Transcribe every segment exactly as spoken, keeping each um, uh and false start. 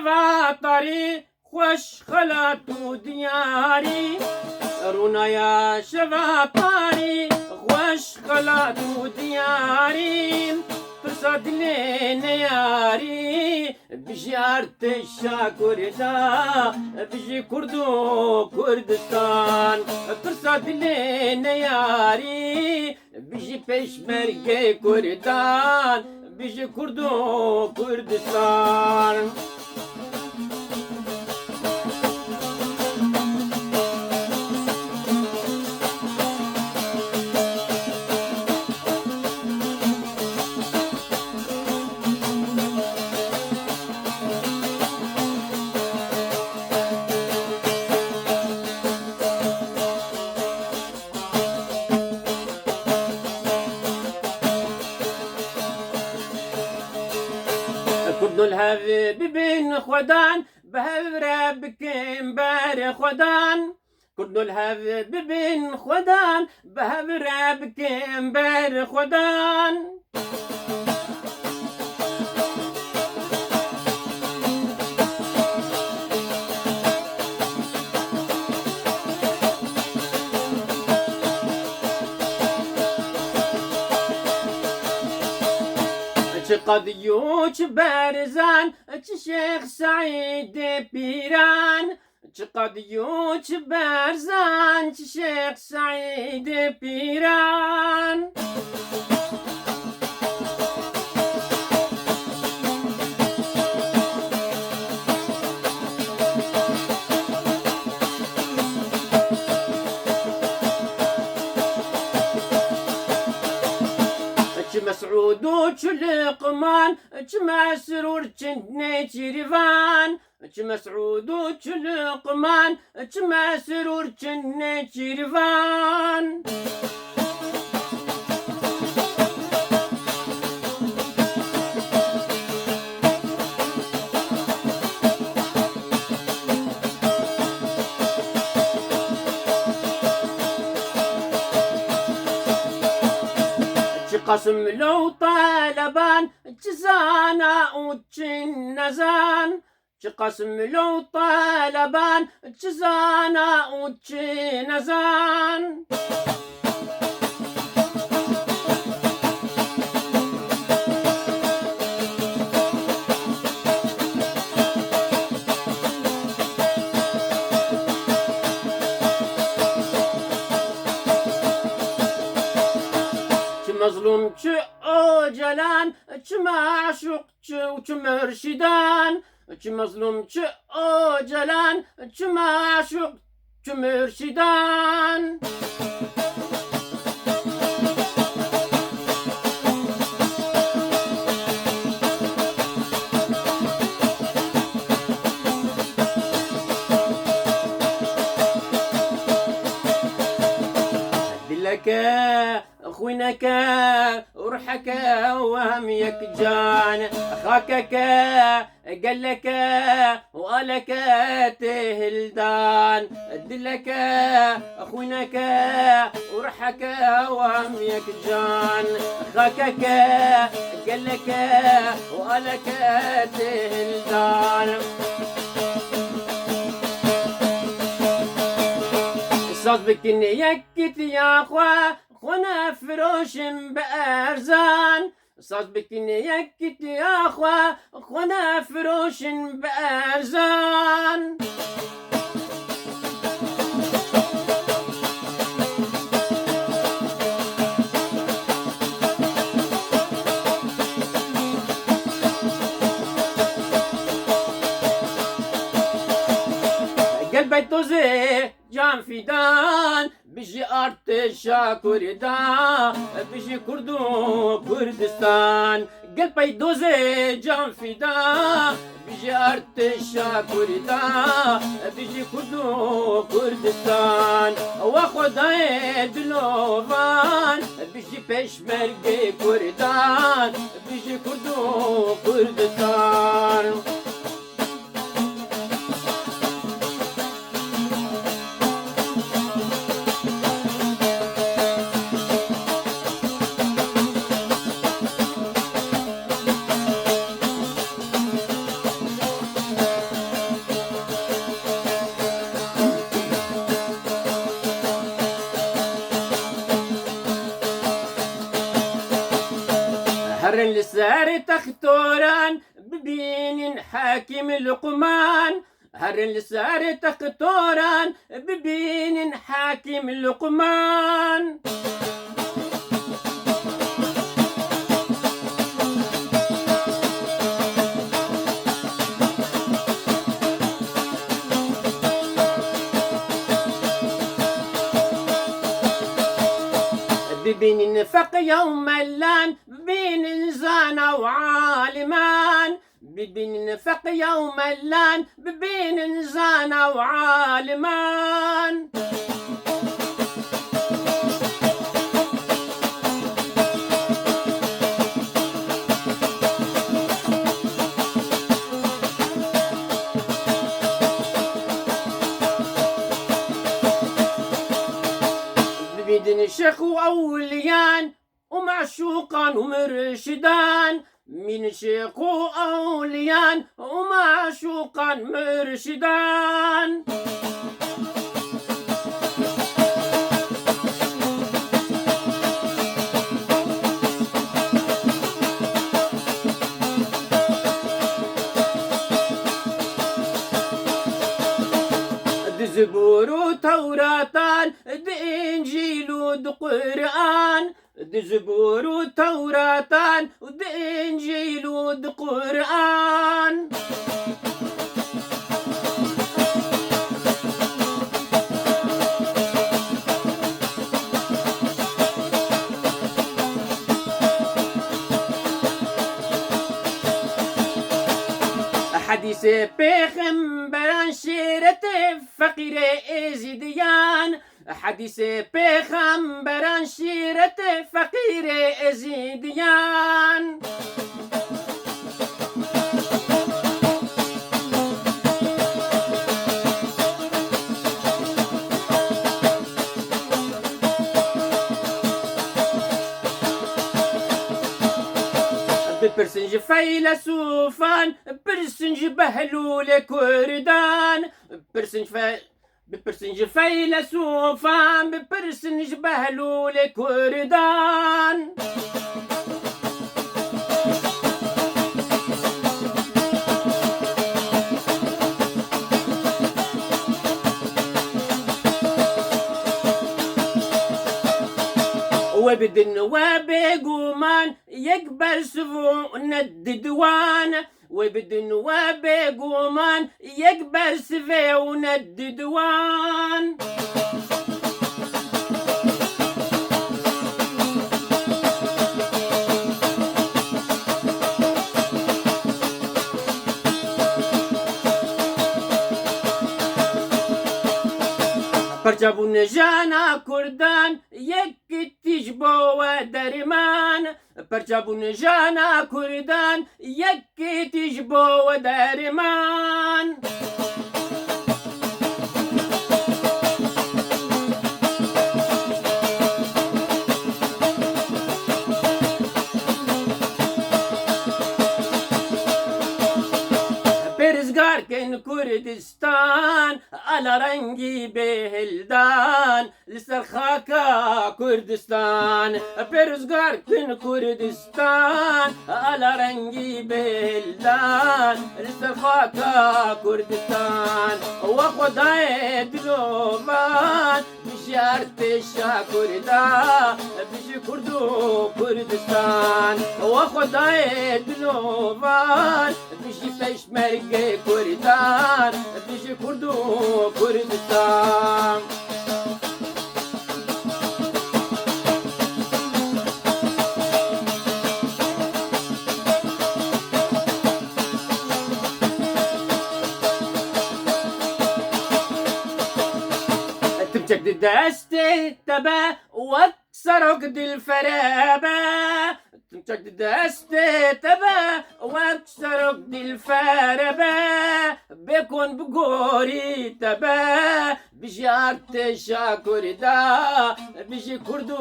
Şeva tarî xweş xelat û diyarî. Rûnaya şeva tarî xweş xelat û diyarî. Pirsa dilê neyarî. Bijî artêşa Kurda, bijî Kurd û Kurdistan. Pirsa dilê neyarî, bijî pêşmergê Kurdan, bijî Kurd û Kurdistan. Kurdo li hev bibin xwedan, bi hev re bikin berxwedan. Kurdo li hev bibin xwedan, bi hev re bikin berxwedan. Çi Qadî û çi Berzan, çi Şêx Seîdê Pîran, çi Qadî û çi Berzan, çi Şêx Seîdê Pîran. Çi Mesûd û çi Luqman, çi Mesrûr, çi Nêçîrvan, çi Mesûd û çi Luqman, çi Mesrûr, çi Nêçîrvan. Çi Qasimlo û Taleban, çi zana û çi nezan. Çi Qasimlo û Taleban, çi zana û çi nezan. Çi Mezlûm, çi Ocalan, çi Meşûq, çi û çi Murşîdan. Çi Mezlûm, çi Ocalan, çi Meşûq, çi Murşîdan. Dileke, xwîneke, ruheke û em yek can. Xakeke, geleke û aleke tê hildan. Dileke, xwîneke û ruheke û em yek can. Xakeke, geleke û aleke tê hildan. Saz bikin yekîtiya xwe, xwe nefiroşin bi erzan. Saz bikin yekîtiya xwe, xwe nefiroşin bi erzan. Gel bey tozê can fidan, bijî artêşa Kurda, bijî Kurd û Kurdistan. Gel pey dozê can fidan, bijî artêşa Kurda, bijî Kurd û Kurdistan. Wa Xwedayê dilovan, bijî pêşmergê Kurdan, bijî Kurd û Kurdistan. Textoran bibînin Hekîm Luqman. Herin li ser textoran bibînin Hekîm Luqman. Bibînin feqiya û melan, bibînin zana û aliman. Bibînin feqiya û melan, bibînin zana û aliman. Bibînin şêx û ewliyan û meşûqan û murşidan. Mîn şêx û ewliyan û meşûqan murşidan. Di Zibûr û Tewratan, di Încîl û di Quran, di Zibûr û Tewratan û di Încîl û di Quran. Hedîsê pêxemberan, şîretê feqîrê êzîdiyan. Hedîsê pêxemberan, şîretê feqîrê êzîdiyan. Bipirsin ji feylesûfan, pirsin ji behlûlê kurdan. Pirsin ji fe-, bipirsin ji feylesûfan, bipirsin ji behlûlê kurdan. We bidin we bêguman, yek bersiv û ne didiwan. Wê bidin we bêguman, yek bersivê û ne didiwan. Perça bûn jana kurdan, yek tîj bo we derman. Perça bûn jana kurdan, yek tîj bo we derman. Pê rizgar kin Kurdistan, ala rengî bêhildan. Li ser xaka Kurdistan, pê rizgar kin Kurdistan, ala rengî bêhildan. Li ser xaka Kurdistan, we Xwedayê dilovan, bijî artêşa Kurda, bijî Kurd û Kurdistan. We Xwedayê dilovan, bijî pêşmergê Kurdan, bijî Kurd û Kurdistan. Timçek di destê te be, wek serok dilfere be. Timçek di destê te be, wek serok dilfere be. Bêkon bi gorî te be, bijî artêşa Kurda, bijî Kurd û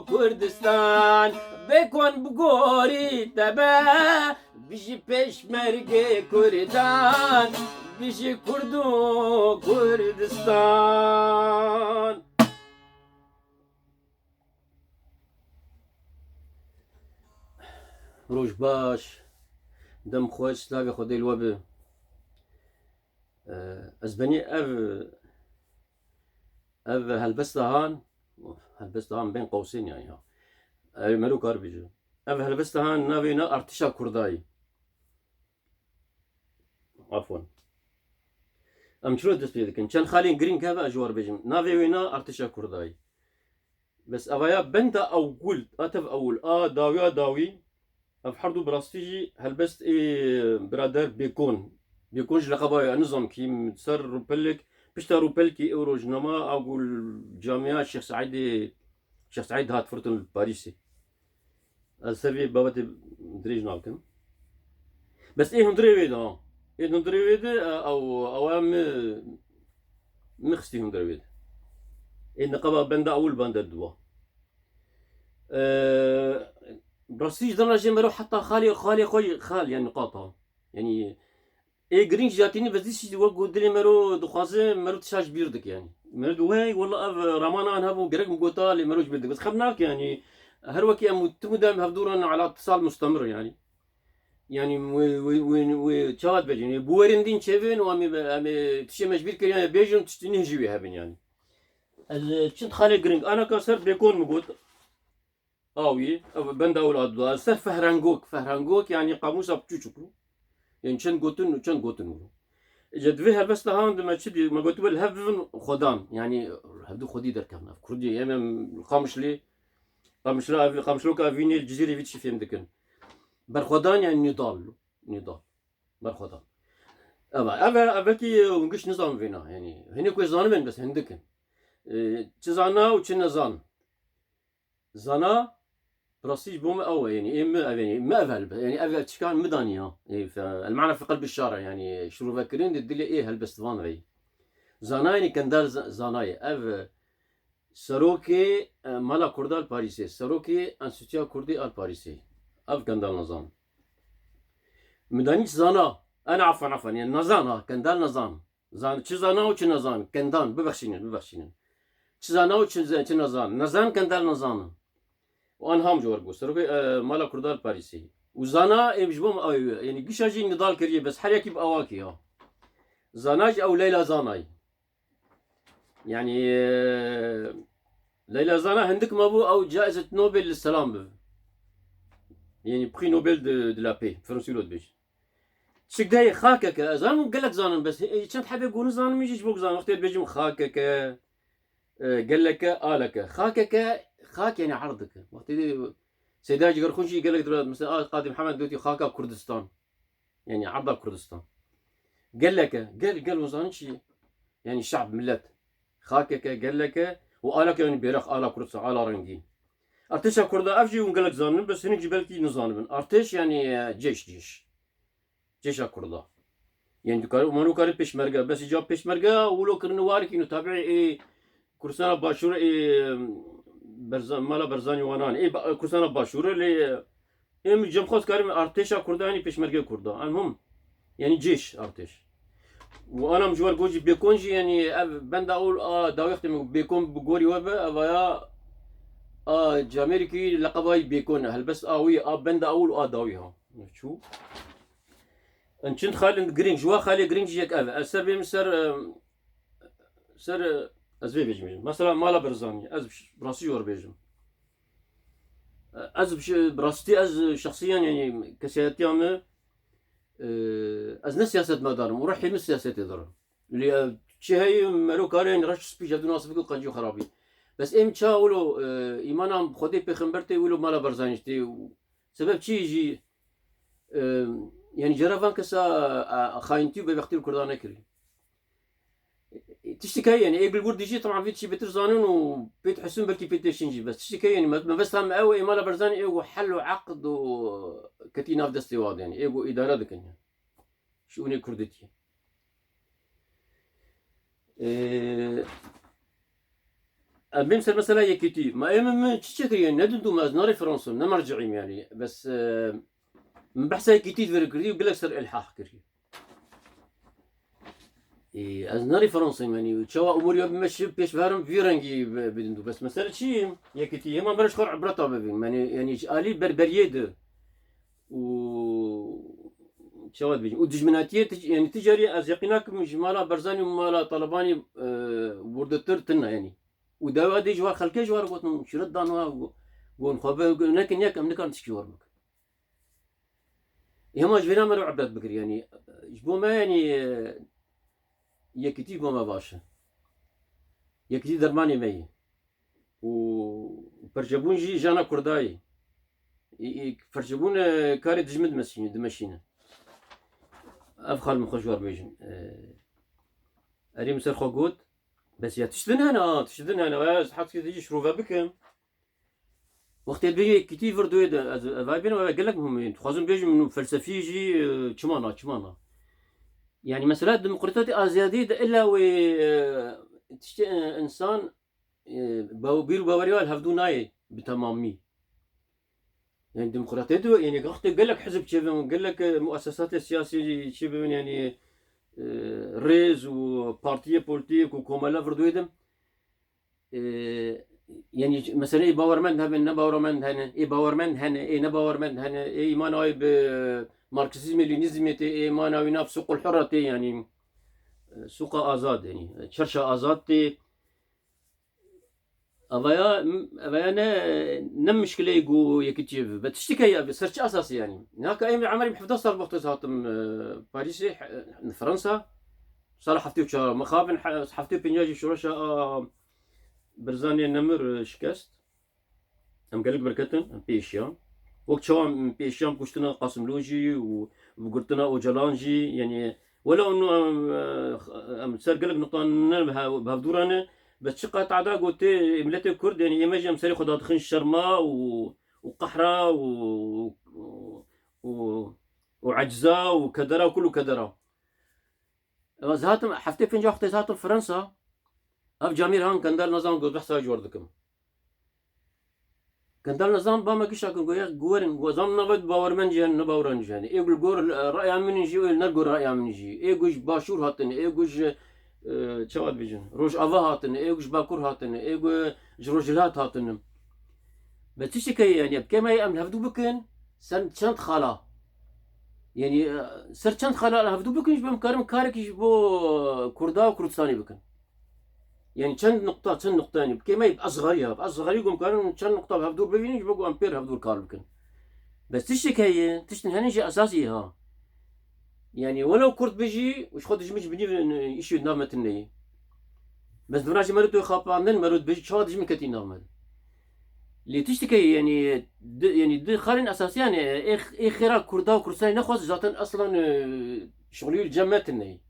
Kurdistan. Bêkon bi gorî te be, bijî pêşmergê Kurdan, bijî Kurd û Kurdistan. Roj baş, Dem xweş, slavê Xwedê li we be. Ee, ez benî ev, ev helbesta han, helbesta han bên qewsên yani ha. Ev mero kar bêje. Ev helbesta han navê na artişa Kurdayî. Afwan. Em çilo dest pê dikin? Çend xalên girîng heve ez ji we re bêjim. Navê wê na artişa Kurdayî. Bes evaya benda ewil, a tev ewil, a dawiya dawî, ev herdu bi rastî jî helbest ê birader Bêkon. Bêkon ji leqeba wê, ez nizam kî, ser rûpelek, pişta rûpelkî ew rojnama a ku li camia Şêx Seîdê, Şêx Seîd hat firtin li Parîsê. Ez ser vê babetê dirêj nakim. Bes ê hundirê wê de, ha. Ê hundirê wê de, e, ew, ew em, e, min xistî hundirê wê de. Ê niqaba benda ewil, benda duwa. E, rastî ji dana jê mero heta xalê, xalê xwe jî xal, yani qata. Yani, ê girîng jî hatînî, bes dîsî wek ku dilê mero dixwaze, mero tişa ji bîr dike yani. Mero dibê, hey, wela ev ramana an hebû, gerek min gota, lê mero ji bîr dike. Bes xem nake yani. Her wekî em û tim û dem hevdû re ne ala itisal mustemir yani. Yani, wê, wê, wê, wê, çawa dibêjin? Wê biwerin dîn çêvên û em ê, em ê tişê me ji bîr kiriyan, bêjin tiştî nihê jî wê hebin yani. Ez, e, çend xalê girîng, anaka ser Bêkon min got. Awî, ev benda ewil a duda. Ser Fehrengok, Fehrengok yani qamûsa piçûçik bû. Yani çend gotin, çend gotin bû. Îca di vê helbesta han de me çi dî, me gotibe li hev bibin xwedan. Yani hevdu xwedî derkevin. Ev Kurdî, em, em Qamişlê, Qamişla, ev, Qamişloka Evînê, li Cizîrê vî tiştî fêm dikin. Berxwedan yani nîdal, nîdal. Berxwedan. Eva, ev, ev belkî hûn giş nizan vêna. Yani hinê ku zanibin bes hindik in. E, çi zana û çi nezan. Zana, bi rastî ji bo min ew e, yani, ê min ev, yani, min ev helbe, yani, ev, ev çikan min daniya. Ê, fe-, el mana fi qelbi şara, yani, şirove kirin di dilê ê helbestvan re. Zana, yani, Kendal Z-, Zanayê. Ev, e, serokê, e, Mala Kurda li Parîsê, serokê Enstitûya Kurdî a li Parîsê. Ev Kendal Nazan. Min danî zana, en afan, afan, yani, nezan ha, Kendal nezan. Zan, çi zana û çi nezan. Kendan, bibexşînin, bibexşînin. Çi zana û çi, çi nezan. Nezan, Kendal nezan. Û an ham ji we re got. Serokê, e, Mala Kurda li Parîsê. Û zana, ê, ji bo min, ay, yani gişa jî nidal kiriye, bes her yekî bi awakî ya. Zana jî ew Leyla Zanayî. Yani, e, Leyla Zana hindik mabû, ew caizet Nobel li selam bi. Yani, Prix Nobel de, de la Paix, Fransî lo dibêjin. Çik de xakeke, ez zanim gelek zanin, bes, e, çend hebê ku nizanim jî ji bo ku zanim. Wextê dibêjim xakeke, e, geleke, aleke. Xakeke, xak yani erd dike. Wextê de Seyda Cigerxûn jî gelek dira, mesela, a, Qadî Mihemed gotî xaka Kurdistan. Yani erda Kurdistan. Geleke, gel, gel, hûn zanin çi ye? Yani şe'b, millet. Xakeke, geleke û aleke, yani bêrex, ala Kurdistan, ala rengîn. Artêşa Kurda ev jî hûn gelek zanin, bes hinek jî belkî nizanibin. Artêş yani, e, cêş, cêş. Cêşa Kurda. Yani dikare, mano kare pêşmerge, bes îca pêşmerge wilo kirine warikî no tabiî ê Kurdistana Başûr ê Berza-, Mala Berzanî wanan. Ê ba-, Kurdistana Başûr lê ê min cem xwest karim artêşa Kurda yani pêşmerge Kurda. Anhum. Yani cêş artêş. Û anam ji wer gojî Bêkon jî yani ev benda ol a dawextê min Bêkon bi gorî we be, evaya a camerîkî leqebayî Bêkon e. Helbest a wî a benda ol a dawî ha. Çû. Em çend xalên girîng, ji wa xalê girîng jî yek ev e. Ez ser bêm ser, e, ser, e, ez vê bêjim, bêjim. Mesela Mala Barzanî, ez bi ş-, bi rastî jor bêjim. E, ez bi ş-, bi rastî ez şexsiyen, yani kesayetiya me, e, ez ne siyasetmedar im û ruhê min siyasetê dir e. Lê, e, çi heye mero kare, yani reş spî jevdû nasib ku qencî xerabî. Bes em ça wilo, e, îmana Xwedê pêxember tê wilo Mala Barzanî tê. Sebeb çi jî, e, yani cera van kesa, e, xayintî û bêbextî li Kurdan nekirî. E, tiştik heye yani, ê gilgur dijî, tamam, vî tişî bêtir zanin û pê dihesin belkî pê têşin jî. Bes tiştik heye yani, me-, mebesta me ew ê Mala Barzanî ê ku hel û eqd û ketî nav destê wa de yani, ê ku îdare dikin yani. Şûnê Kurdîtiyê. Ee, em bêm ser mesela yekîtî. Ma ê min, min çi çekiriye? Ne dindû me, ez ne referans im, ne mercî im yani. Bes, e, min behsa yekîtî di vir kiriye û gelek ser ilhah kiriye. Ee, ez ne referans im yani. Çawa umûr ya me şi pêş verim vî rengî bi, bi dindû. Bes mesele çi ye? Yekîtî. Hema me re ji xwe re ibreta bibîn. Yani, yani ji alî berberiyê de û çawa dibêjim. Û dijminatiyê ti, yanî ti carî ez yeqîn nakim ji mala Barzanî û mala Talibanî, e, wirdetir tune yanî. Û dawa dê ji war xelkê ji war gotin, şiret dan wa, gon xwe bi, nekin yek em nikarin tişkî war bikin. Hema ji vêra me re ibret bigir, yanî ji bo me, yanî, e, yekîtî bo me baş e. Yekîtî dermanê me ye. Û perçebûn jî jana Kurda ye. Ê, ê, perçebûn, e, karê dijmin dimeşîne, dimeşîne. Ev xal min xwe ji war bêjim. E, erê min ser xwe got, bes ya tişt din hene, ha, tişt din hene. Ez heskê dijî şirove bikim. Wextê bêjî yekîtî vir doyê de, ez, ez vay bênim, ev gelek muhim e. Dixwazim bêjim, min felsefî jî, e, çima na, çima na. Yani mesela demokratiyê azadî de illa wê, e, tiştê, e, insan, e, baw-, bîr û baweriya li hevdû nayê bi temamî. Yani demokratiyê de, yani wextê gelek hizb çêbin, gelek, e, muessesatê siyasî çêbin, yani, e, rêz û partiyê polîtîk û komela vir doyê de. E, yani mesela ê bawermend hebin, ne bawermend hene, ê bawermend hene, ê ne bawermend hene, ê îmana wî bi Marksîzmê, Lenînîzmê tê, ê îmana wî nav suqul hurra tê, yani, e, suqa azad, yani, çerşa azad tê. Avaya, avaya ne, ne mişkileyê ku yekî çê bi. Be tiştik heye, bi ser çi esasî yani? Naka em Emerî hevdeh sal wextê hatim, e, Parîsê, e, Fransa. Sala heftê û çar, mixabin he-, heftê û pênc jî şoreşa, a, Barzanî Nemir, e, şikest. Em gelek berketin, em pêşiyan. Wek çawa em pêşiyan kuştina Qasimlo jî û bigirtina Ocalan jî, yani, wela û em, e, em ser gelek nuqtan ne bi hev-, bi hevdû re ne, bes çiqas tada gotê miletê Kurd, yani, ême jî em serê xwe dadixin şerma û, û qehra û, û, û, û ecza û kedera û kul û kedera. Ez hatim, heftê pênc wextê hatim Fransa, ev camîr han Kendal Nazan got behsa ji we dikim. Kendal Nazan ba me gişa kin, got, ya, guwerin, got, zam navet bawermend jî hene, ne bawermend jî hene. Ê gu li gor, e, raya min jî, ê li ner gor raya min jî. Ê gu ji Başûr hatin, ê gu ji, e, çawa dibêjin, Rojava hatin, ê gu ji Bakur hatin, ê gu ji Rojhilat hatin. Be tiştekî heye, yani, bi kêmeyê em li hevdû bikin, ser çend xala. Yani, e, ser çend xala li hevdû bikin, ji bo em karin karekî ji bo Kurda û Kurdistanê bikin. Yani çend nuqta, çend nuqta, yani bi kêmeyê, bi ezxerî ya, bi ezxerî ku em karin çend nuqta bi hevdûr bibînin, ji bo ku em pêr hevdûr kar bikin. Bes tiştek heye, tiştin hene jî esasî ha. Yani welew Kurd bijî, û ji xwe dijmin ji binî, e, îşê nav me tune ye. Bes dûna jî mero tu xapandin, mero dibêjî çawa dijmin ketî nav me. Lê tiştekî, yani, di, yani, di xalên esasî, yani, ê, ê xêra Kurda û Kurdistanê nexwest, zaten eslan, e, şixulî li cem me tune ye.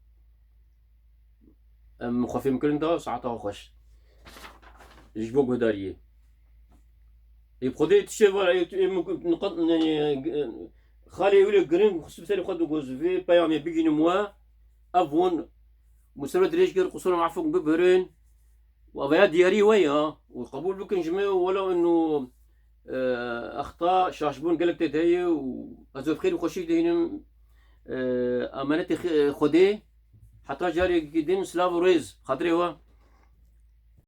Em xwe fêm kirin da, saeta xweş. Ji bo guhdariyê. Ê, bi Xwedê tiştê var, ê, ê, niqat, e, e, xalê wî lê giring, xwestim serê xwe digoz, vê peyamê bigînim we, ev hûn, Musewe dirêj kir, qusûr û efû bibirin. Û ev ya diyarî we ya. Û qebûl bikin ji me, welew inu, e, exta şaşbûn gelek tê de heye û ez ê bi xêr û xweşî dihînim, e, emanetê xi-, Xwedê. Heta carekî din silav û rêz. Xatirê we.